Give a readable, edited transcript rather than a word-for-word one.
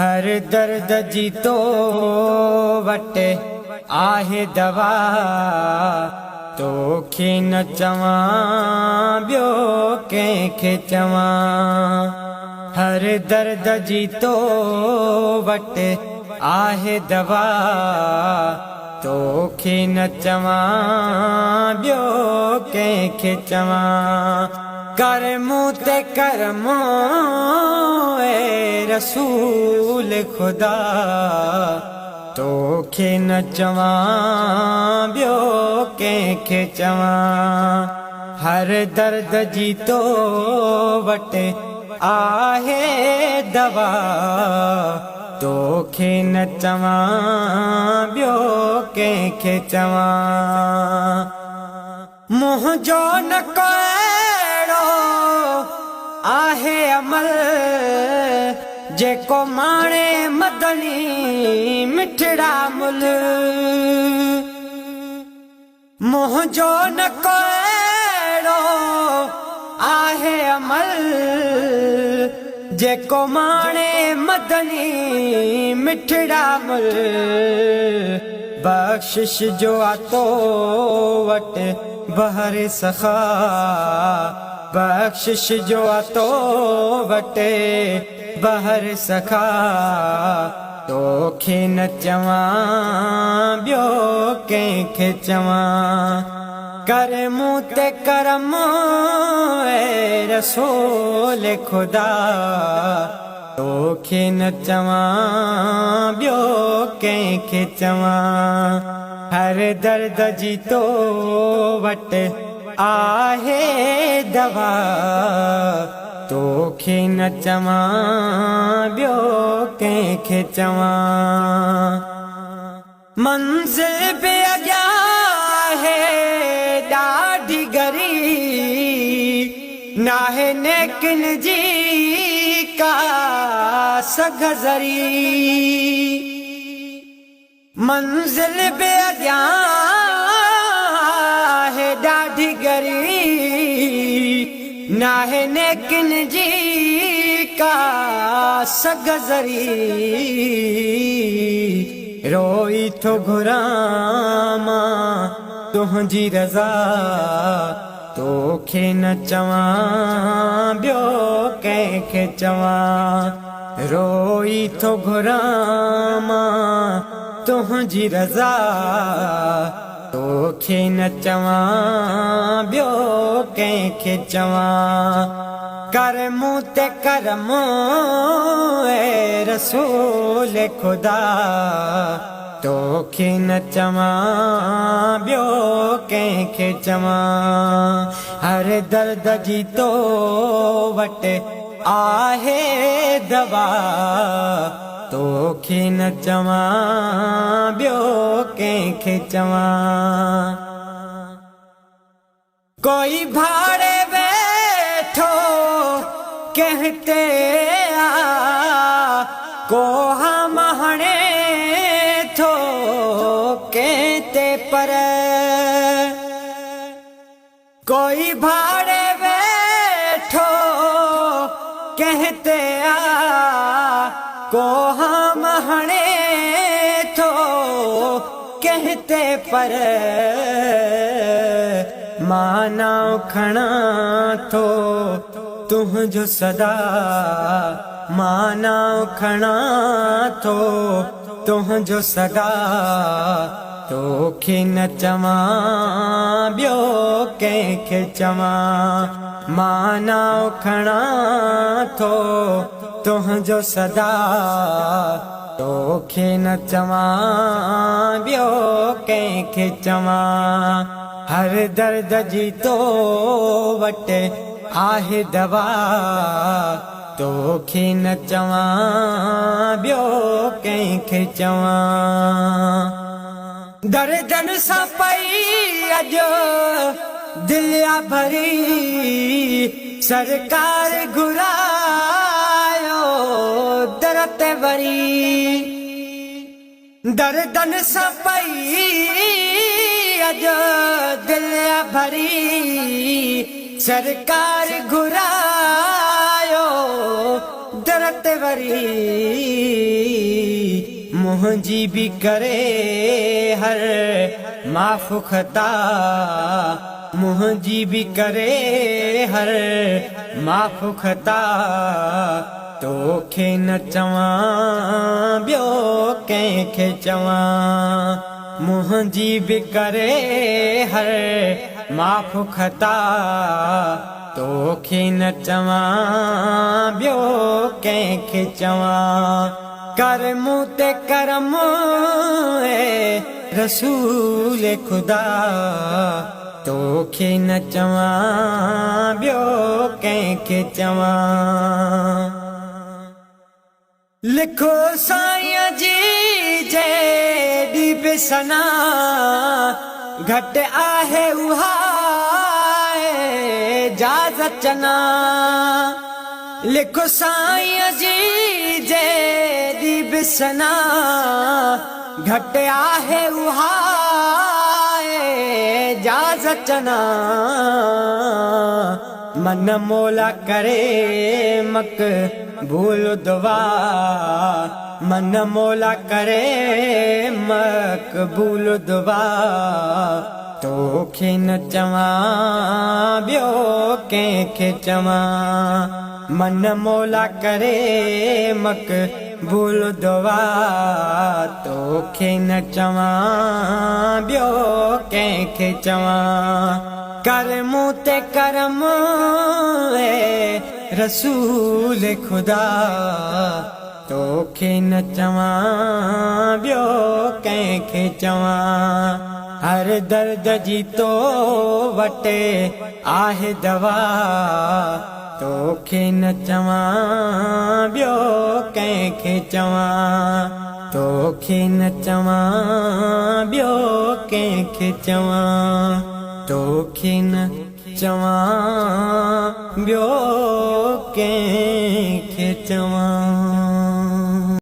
هر درد جي تو وٽ آهي دوا، توکي نه چوان ٻيو ڪنهن کي چوان. هر درد جي تو وٽ آهي دوا، توکي نه چوان ٻيو ڪنهن کي چوان. ڪر مون تي ڪرم اي رسول خدا، توکي نه چوان ٻيو ڪنهن کي چوان. هر درد جي تو وٽ آهي دوا، توکي نه چوان ٻيو ڪنهن کي چوان. منهنجو نه ڪو اهڙو آهي عمل، جيڪو ماڻي مدني مٺڙا مل. منهنجو نه ڪو اهڙو آهي عمل، جيڪو ماڻي مدني مٺڙا مل. بخشش جو آ تو وٽ بحر سخا، بخشش جو آ تو وٽ بحر سخا، توکي نه چوان ٻيو ڪنهن کي چوان. ڪر مون تي ڪرم اي رسول خدا، توکي نه چوان ٻيو ڪنهن کي چوان. هر درد جي تو وٽ آهي دوا، توکي نه چوان ٻيو ڪنهن کي چوان. منزل به اڳيان آهي ڏاڍي ڳري، ناهي نيڪين جي ڪا سگهه ذري. منزل به اڳيان آهي ڏاڍي ڳري، ناهي نيڪين جي ڪا سگهه ذري. روئي ٿو گهران مان تنهنجي رضا، توکي نه چوان ٻيو ڪنهن کي چوان. روئي ٿو گهران مان تنهنجي رضا، توکي نه چوان ٻيو ڪنهن کي چوان. ڪر مون تي ڪرم اي رسول خدا، توکي نه چوان ٻيو ڪنهن کي چوان. هر درد جي تو وٽ آهي دوا، توکي نه چوان ٻيو ڪنهن کي چوان. ڪوئي ڀاڙي ويٺو ڪنهن تي آ، ڪو هام هڻي ٿو ڪنهن تي پر. ڪوئي ڀاڙي ويٺو ڪنهن تي آ، ڪو هام هڻي ٿو ڪنهن تي پر. مان نانء کڻان ٿو تنهنجو سدا، مان نانء کڻان ٿو تنهنجو سدا، توکي نه چوان ٻيو ڪنهن کي چوان. مان نانء کڻان ٿو تنهنجو سدا، توکي نه چوان ٻيو ڪنهن کي چوان. هر درد جي تو وٽ آهي دوا، توکي نه چوان ٻيو ڪنهن کي چوان. دردن سان پئي اڄ دل آ ڀري، سرڪار گهرايو در تي وري. دردن سان پئي اڄ دل آ ڀري، سرڪار گهرايو در تي وري. منهنجي به ڪري هر معاف خطا، منهنجي به ڪري هر معاف خطا، توکي نه چوان ٻيو ڪنهن کي چوان. منهنجي به ڪري هر معاف خطا، توکي نه چوان ٻيو ڪنهن کي چوان. ڪر مون تي ڪرم اي رسول خدا، توکي نه چوان ٻيو ڪنهن کي چوان. لکو سائين جي جيڏي به ثنا گهٽ آهي اها اعجاز چنا. لکو سائين جي جيڏي به ثنا گهٽ آهي اها اعجاز چنا. من مولا ڪري مقبول دعا، من مولا ڪري مقبول دعا، توکي نه چوان ٻيو ڪنهن کي چوان. من مولا ڪري مقبول دعا، توکي نه چوان ٻيو ڪنهن کي چوان. ڪر مون تي ڪرم اي رسول خدا، توکي نه چوان ٻيو ڪنهن کي چوان. هر درد جي تو وٽ آهي دوا، توکي نه چوان ٻيو ڪنهن کي چوان. توکي نه چوان ٻيو ڪنهن کي چوان. توکي نه چوان ٻيو ڪنهن کي چوان.